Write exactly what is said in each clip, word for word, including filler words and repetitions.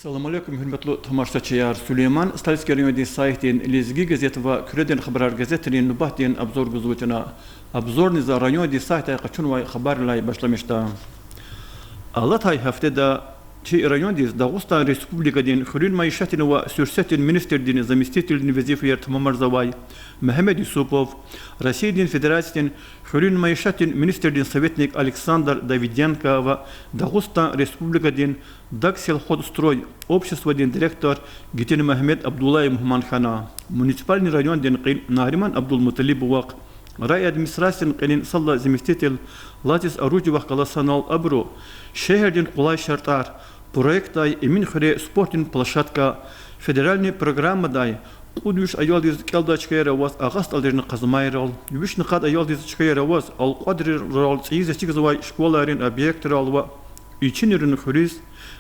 Салам алейкум, гьуьрметлу тамашачияр! Сулейман-Стальский райондин сайтдин Лезги газет ва Куьредин хабарар газетрин нубатдин обзор гузва чна. Обзорни за райондин сайтдай къачунвай хабаррилай башламишда. Алатай гьафтеда чи райондиз Дагъустан Республикадин хуьруьн майишатдин ва суьрсетдин министрдин заместителдин везифаяр тамамарзавай Мегьамед Юсупов, Россиядин Федерациядин хуьруьн майишатдин министрдин советник Александр Давыденко ва Дагъустан Республикадин Дагсельхозстрой обществодин директор Гетинмегьамед Абдуллаев мугьман хьана. Муниципальный райондин кьил Нариман Абдулмуталибовахъ, райадминистрациядин кьилин сад лагьай заместитель Лазиз Аружевахъ галаз санал, абуру шегьердин къулай шартӀар, проектдай Эминхуьре спортдин площадка, федеральный программадай кьуд виш аялдиз кӀелдай чкаяр аваз агъа стӀалрин къазмайрал, вишни къад аялдиз чкаяр аваз алкьвадрал цӀийиз эцигзавай школайрин объектрал ва Ичинрин хуьруьз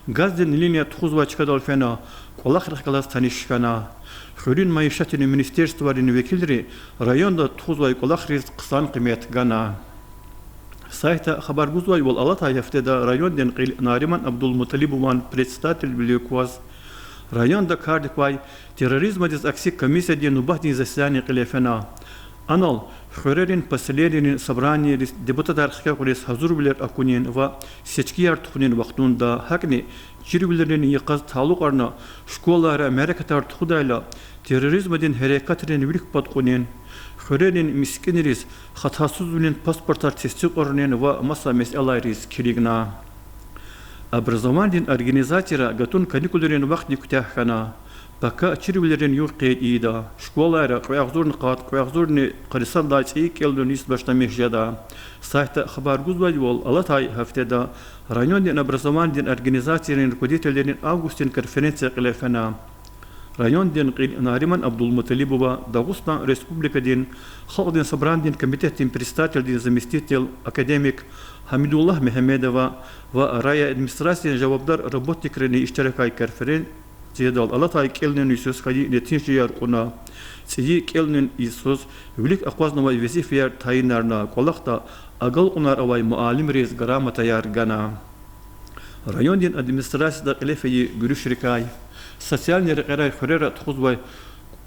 газдин линия тухузвай чкадал фена, кӀвалахрихъ галаз таниш хьана. Хуьруьн майишатдин министерствойрин векилри районда тухузвай кӀвалахриз хъсан къимет гана. Сайтда хабар гузвайвал, алатай гьафтеда райондин кьил Нариман Абдулмуталибован председателвилик кваз районда кардик квай терроризмдиз акси комиссиядин нубатдин заседание кьиле фена. Анал хуьрерин поселенийрин собраниейриз депутатар хкягъуниз гьазурвилер акунин ва сечкияр тухунин вахтунда, гьакӀни чирвилерин йикъаз талукьарна школайра мярекатар тухудайла, терроризмдин гьерекатрин вилик пад кьунин, хуьрерин мискӀинриз хатасузвилин паспортар тестикьарунин ва маса месэлайриз килигна. Образованидин организацияра гатун каникулрин вахтни куьтягь хьана. Пака чирвилерин югъ къейд ийида. Школайра кьве агъзурни къад, кьве агъзурни къанни сад лагьай цӀийи кӀелунин йис башламиш жеда. Сайтда хабар гузвайвал, алатай гьафтеда райондин образованидин организацийрин руководителрин августдин конференция кьиле фена. Райондин кьил Нариман Абдулмуталибова Дагъустан Республикадин Халкьдин Собранидин комитетдин председателдин заместитель академик Гьамидуллагь Мегьамедова ва райадминистрациядин жавабдар работникрини иштиракай конференциядал алатай кӀелунин йисуз хьайи нетижаяр кьуна. ЦӀийи кӀелунин йисуз вилик акъвазнавай везифаяр тайинарна, кӀвалахда агалкьунар авай муаллимриз грамотаяр гана. Райондин администрацияда кьиле фейи гуьруьшрикай, социальный рекьерай хуьрера тухузвай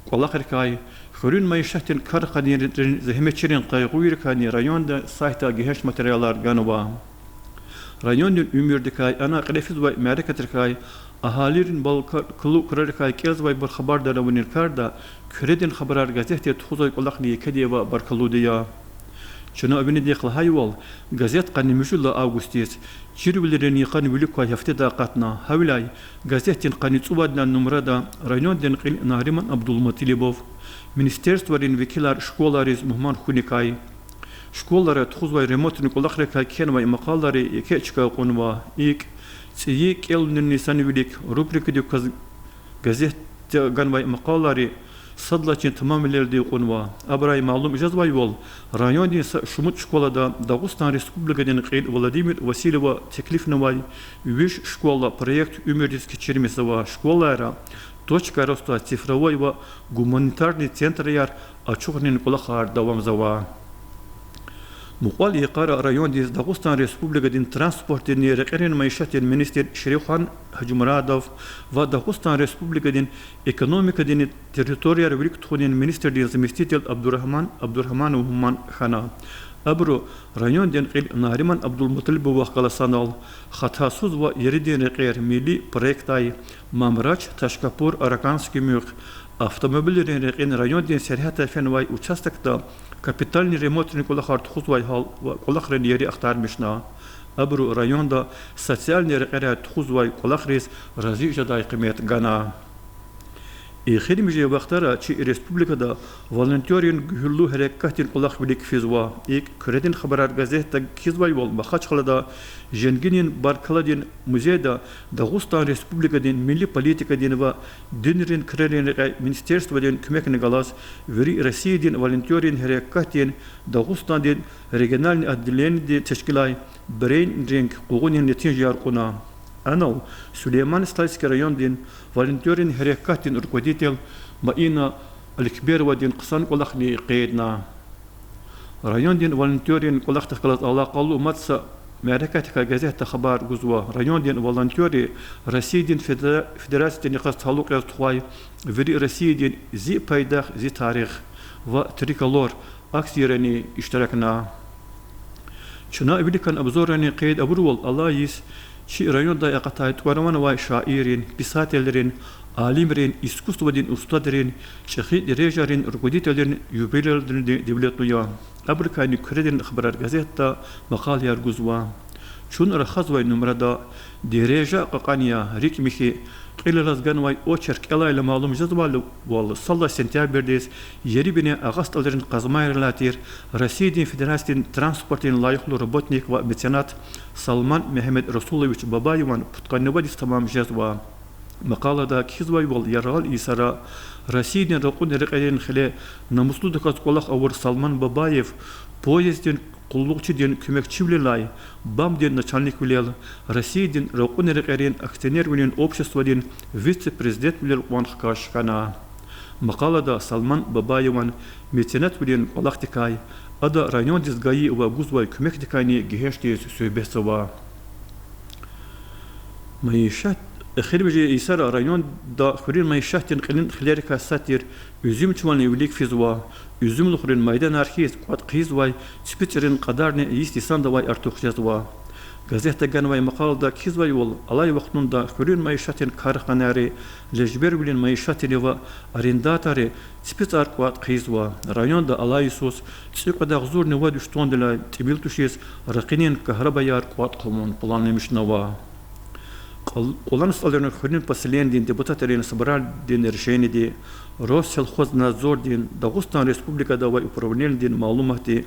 кӀвалахрикай, хуьруьн майишатдин карахъанрин, зегьметчийрин къайгъуйрикайни районда сайтда гегьенш материалар ганва. Райондин уьмуьрдикай, ана кьиле физвай мярекатрикай, агьалийрин балкӀа-, кулу-, курарикай кӀелзавайбур хабардар авунин карда Куьредин хабарар газетди тухузвай кӀвалахни екеди ва баркаллуди я. Чна винидихъ лагьайвал, газет къанни муьжуьд лагьай августдиз, чирвилерин йикъан вилик квай гьафтеда акъатна. Гьавиляй газетдин къанни цӀувад лагьай нумрада райондин кьил Нариман Абдулмуталибов, министерствойрин векилар школайриз мугьман хьуникай, школайра тухузвай ремонтдин кӀвалахрикай кхьенвай макъалайри еке чка кьунва. ИкӀ, цӀийи кӀелунин йисанвилик рубрикадик кваз газетда ганвай макъалайри сад лагьай чин тамамвилелди кьунва. Абурай малум жезвайвал, райондин са шумуд школада Дагъустан Республикадин кьил Владимир Васильева теклифнавай Виш школа проект уьмуьрдиз кечирмишзава. Школайра Точка роста, цифровой ва гуманитарный центраяр ачухнин кӀвалахар давамзава. Мукьвал йикъара райондиз Дагъустан Республикадин транспортдинни рекьерин майишатдин министр Шерифхан Гьажимурадов ва Дагъустан Республикадин экономикадинни территорияр вилик тухунин министрдин заместитель Абдурагьман Абдурагьманов мугьман хьана. Абуру райондин кьил Нариман Абдулмуталибовахъ галаз санал хатасуз ва еридин рекьер милли проектдай Мамрач, Ташкапур, Араканский муьхъ автомобилрин рекьин райондин сергьятдай фенвай участокда капитальный ремонтрин кӀвалахар тухузвай гьал ва кӀвалахрин ери ахтармишна. Абуру районда социальный рекьерай тухузвай кӀвалахриз рази жедай къимет гана. Эхиримжи вахтара чи республикада волонтёррин гуьгьуьллу гьерекатдин кӀвалах вилик физва. ИкӀ, Куьредин хабарар газетда кхьизвайвал, Махачкъалада Женгинин баркалладин музейда Дагъустан Республикадин милли политикадин ва динрин крарин рекье министерстводин куьмекни галаз вири Россиядин волонтёррин гьерекатдин Дагъустандин региональный отделениеди тешкилай брейн-ринг къугъунин нетижаяр кьуна. Анал Сулейман-Стальский райондин волонтёррин гьерекатдин руководитель Маина Аликберовадин хъсан кӀвалахни къейдна. Райондин волонтёррин кӀвалахдихъ галаз алакъалу мад са Мярекатдикай газетда хабар гузва райондин волонтёрри, Россиядин Федера-, Федерациядин йикъаз талукь яз тухвай Вири Россиядин Зи пайдах, зи тарих ва Триколор акцийрани иштиракна. Чна виликан обзоррани къейд авурвал, алай йис чи райондай акъатай тӀвар-ван авай шаиррин, писателрин, алимрин, искусстводин устадрин, чӀехи дережайрин руководителрин юбилейралди девлетлу я. Абурукайни Куьредин хабарар газетда макъалаяр гузва. Чун рахазвай нумрада дережа кьакьан я, рикӀ михьи, кьилелаз ганвай очерк кӀелайла малум жезвайвал, сад лагьай сентябрдиз Ерибине-Агъа СтӀалрин къазмайрилай тир Россиядин Федерациядин транспортдин лайихлу работник ва меценат Салман Мегьамедрасулович Бабаеван пудкъанни вад йис тамам жезва. Макъалада кхьизвайвал, яргъал йисара Россиядин ракьун рекьерин хиле намуслудаказ кӀвалах авур Салман Бабаев поезддин къуллугъчидин куьмекчивилелай БАМдин начальниквилел, Россиядин ракьун рекьерин акционервилин обществодин вице-президентвилел кьван хкаж хьана. Макъалада Салман Бабаеван меценатвилин кӀвалахдикай, ада райондиз гайи ва гузвай куьмекдикайни гегьеншдиз суьгьбетзава. Майишат. Эхиримжи йисара районда хуьруьн майишатдин кьилин хилерикай сад тир уьзуьмчивални вилик физва. Уьзуьмлухрин майданар хьиз кӀватӀ хъийизвай ципицӀерин кьадарни йис йисандавай артух жезва. Газетда ганвай макъалада кхьизвайвал, алай вахтунда хуьруьн майишатдин карханайри, лежбервилин майишатдини ва арендаторри ципицӀар кӀватӀ хъийизва. Районда алай йисуз цӀикьвед агъзурни вад виштӀандилай тӀимил тушиз ракъинин кагьрабаяр кӀватӀ хъувун планламишнава. Къул-, Къулан СтӀалрин хуьруьн поселенидин депутатрин собранидин решениеди, Россельхознадзордин Дагъустан Республикада авай управленидин малуматди,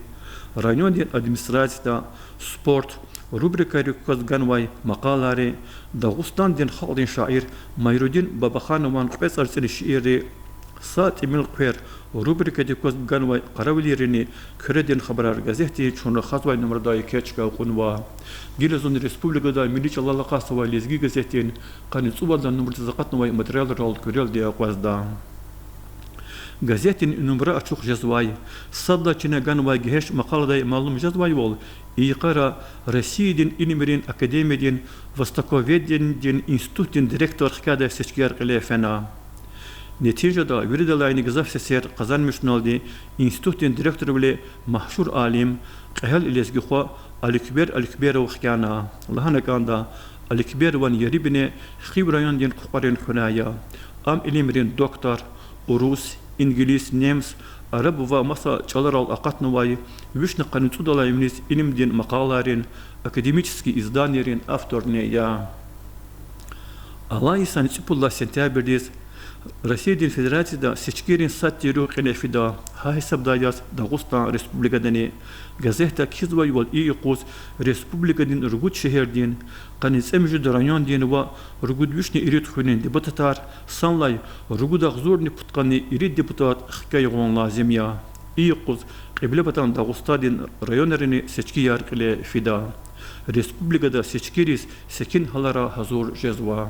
райондин администрацияда спорт рубрикайрик кваз ганвай макъалайри, Дагъустандин халкьдин шаир Майрудин Бабаханован кьве цӀарцӀин шиирри, Са тӀимил хъвер рубрикадик кваз ганвай къаравилийрини Куьредин хабарар газетдин чун рахазвай нумрадай еке чка кьунва. Гила зун республикада милли чӀалал акъатзавай Лезги газетдин къанни цӀувад лагьай нумрадиз акъатнавай материалрал куьрелди акъвазда. Газетдин и нумра ачух жезвай, сад лагьай чина ганвай гегьенш макъаладай малум жезвайвал, и йикъара Россиядин илимрин академиядин Востоковедениедин институтдин директор хкядай сечкияр кьиле фена. Нетижада виридалайни гзаф сесер къазанмишуналди институтдин директорвиле машгьур алим, кьегьал лезги хва Аликбер Аликберов хкяна. Лагьана кӀанда, Аликберован Ерибине Хив райондин Кьукьарин хуьряй я. Ам илимрин доктор, урус, ингилис, немс, араб ва маса чӀаларал акъатнавай, вишни къанни цӀудалай виниз илимдин макъалайрин, академический изданийрин авторни я. Алай йисан цӀипуд лагьай сентябрдиз Россиядин Федерацияда сечкийрин сад тир руьгь кьиле фида, гьа гьисабдай яз Дагъустан Республикадани. Газетда кхьизвайвал, и юкъуз республикадин ругуд шегьердин, къанни цӀемуьжуьд райондин ва ругуд вишни ирид хуьнин депутатар, санлай ругуд агъзурни пудкъанни ирид депутат хкягъун лазим я. И юкъуз Кьиблепатан Дагъустандин районрини сечкияр кьиле фида. Республикада сечкийриз секин гьалара гьазур жезва.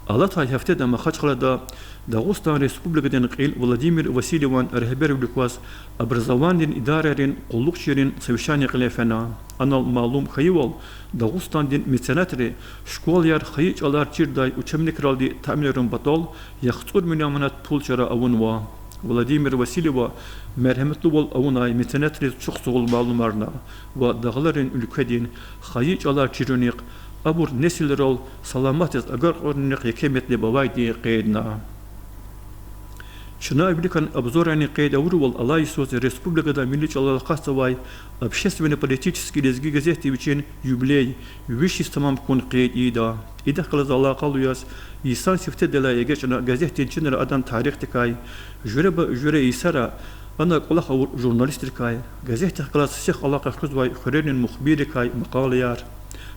Алатай гьафтеда Махачкъалада Дагъустан Республикадин кьил Владимир Васильеван регьбервилик кваз образованидин идарайрин къуллугъчийрин совещание кьиле фена. Анал малум хьайивал, Дагъустандин меценатри школаяр хайи чӀалар чирдай учебникралди таъминарун патал яхцӀур миллион манат пул чара авунва. Владимир Васильева мергьяметлувал авунай меценатриз чухсагъул малумарна ва дагъларин уьлкведин хайи чӀалар чирунихъ, абур несилрал саламатдиз агаркьунихъ еке метлеб авайди къейдна. Чна виликан обзоррани къейд авурвал, алай йисуз республикада милли чӀалал акъатзавай общественно-политический Лезги газетди вичин юбилей, виш йис тамам хьун къейд ийида. Идахъ галаз алакъалу яз, йисан сифтедилай эгечӀна газетдин чинра адан тарихдикай, жуьреба-жуьре йисара ана кӀвалах авур журналистрикай, газетдихъ галаз сих алакъа хуьзвай хуьрерин мухбиррикай макъалаяр,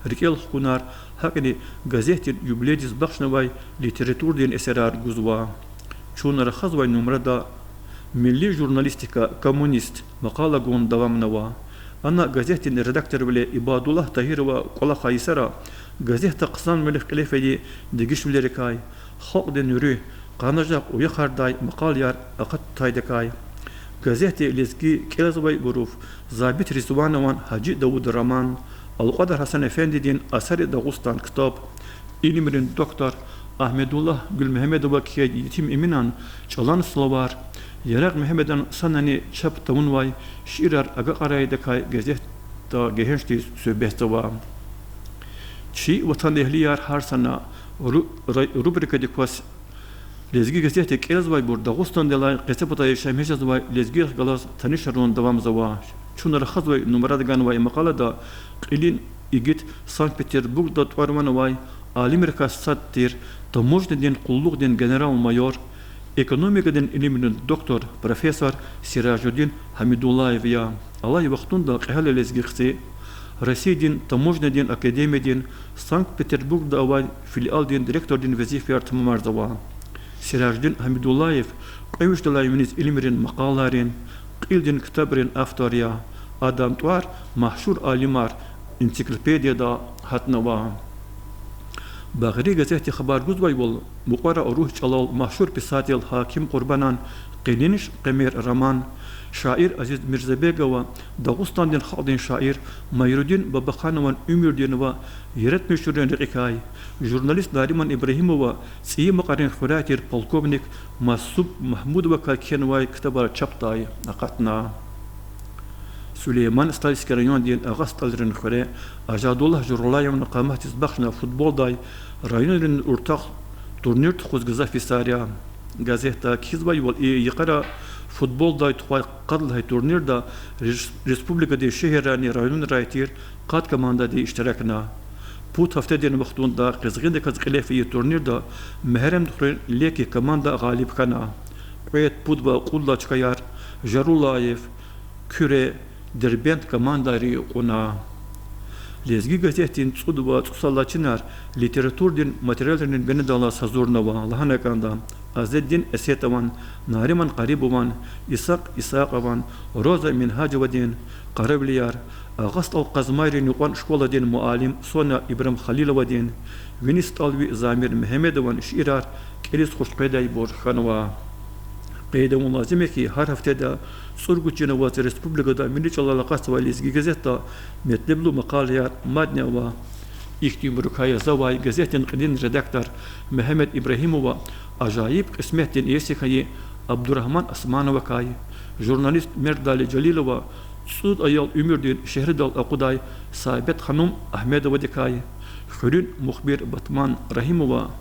рикӀел хкунар, гьакӀни газетдин юбилейдиз бахшнавай литературадин эсерар гузва. Чун рахазвай нумрада Милли журналистика, коммунист макъала гун давамнава. Ана газетдин редакторвиле Ибадуллагь Тагьирова кӀвалахай йисара газетда хъсанвилихъ кьиле фейи дегишвилерикай, халкьдин руьгь, къанажагъ уяхардай макъалаяр акъатдайдакай, газетди лезги кӀелзавайбурув Забит Ризванован Гьажи Давуд роман, Алкьвадар Гьасан-эфендидин Асари Дагъустан ктаб, илимрин доктор Агьмедуллагь Гуьлмегьамедова кхьей Етим Эминан чӀалан словарь, Ярагъ Мегьамедан санани чап тавунвай Шиирар агакьарайдакай газетда гегьеншдиз суьгьбетзава. Чи ватанэгьлияр гьар сана ру-, рай-, рубрикадик кваз Лезги газетда кӀелзавайбур Дагъустандилай къецепатал яшамиш жезвай лезгийрихъ галаз танишарун давамзава. Чун рахазвай нумрада ганвай макъалада кьилин игит, Санкт-Петербургда тӀвар-ван авай, алимрикай сад тир, таможнядин къуллугъдин генерал-майор, экономикадин илимрин доктор, профессор Сиражудин Гьамидуллаев я. Алай вахтунда кьегьал лезги хци Россиядин таможнядин академиядин Санкт-Петербургда авай филиалдин директордин везифаяр тамамарзава. Сиражудин Гьамидуллаев кьве вишдалай виниз илимрин макъалайрин, кьилдин ктабрин автор я. Адан тӀвар машгьур алимар, энциклопедияда гьатнава. Багъри газетди хабар гузвайвал, мукьвара урус чӀалал машгьур писатель Гьаким Къурбанан Къенин къемер роман, шаир Азиз Мирзабегова, Дагъустандин халкьдин шаир Майрудин Бабаханован уьмуьрдин ва яратмишунрин рекьикай, журналист Нариман Ибрагьимова ЦӀийи Макьарин хуьряй тир полковник Масуб Магьмудовакай кхьенвай ктабар чапдай акъатна. Сулейман-Стальский райондин Агъа СтӀалрин хуьре Ажадуллагь Журалаеван къаматдиз бахшна футболдай районрин уртах турнир тухуз гзаф йисар я. Газетда кхьизвайвал, и йикъара футболдай тухвай къад лагьай турнирда рес-, республикадин шегьеррайни районрай тир къад командади иштиракна. Пуд гьафтедин вахтунда къизгъиндаказ кьиле фейи турнирда Мегьарамдхуьруьн Леки команда гъалиб хьана. Кьвед, пуд ва кьуд лагьай чкаяр Жарулаев, Куьре, Дербент командайри кьуна. Лезги газетдин цӀуд ва цӀусад лагьай чинар литературадин материалрин бинедаллаз гьазурнава лагьана кӀанда. Азеддин Эсетован, Нариман Къарибован, Исакь Исакован, Роза Мингьажевадин Къаравилияр, Агъа СтӀал Къазмайрин юкьван школадин муаллим Соня Ибрагьимхалиловадин, Вини СтӀалви Замир Мегьамедован шиирар кӀелиз хуш къведайбур хьанва. Къейд авун лазим я хьи, гьар гьафтеда цӀуругуд чин аваз республикада милли чӀалал акъатзавай Лезги газетда метлеблу макъалаяр мадни ава. Ихьтинбурукай язавай газетдин кьилин редактор Мегьамед Ибрагьимова ажайиб кьисметдин иеси хьайи Абдурагьман Османовакай, журналист Мердали Жалилова цӀуд аял уьмуьрдин шегьредал акъудай Саибет-ханум Агьмедовадикай, хуьруьн мухбир Батман Рагьимова,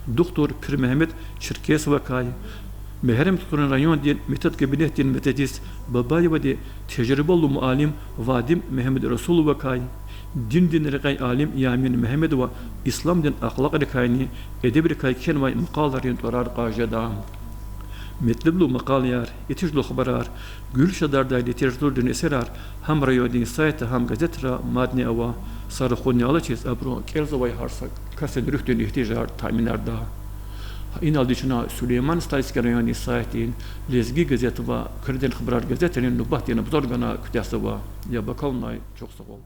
духтур Пирмегьамед Черкесовакай, Мегьарамдхуьруьн райондин метод кабинетдин методист Бабаевади тежрибалу муаллим Вадим Мегьамедрасуловакай, диндин рекьяй алим Ямин Мегьамедова исламдин ахлакьрикайни эдебрикай кхьенвай макъалайрин тӀварар кьаз жеда. Метлеблу макъалаяр, итижлу хабарар, гуьлшадардай литературадин эсерар гьам райондин сайтда, гьам газетра мадни ава. Са рахунни алачиз абуру кӀелзавай гьар са касдин руьгьдин игьтижар таъминарда. Иналди чна Сулейман-Стальский райондин сайтдин Лезги газет ва Куьредин хабарар газетрин нубатдин обзор гана куьтягьзава. Яб акалунай чухсагъул.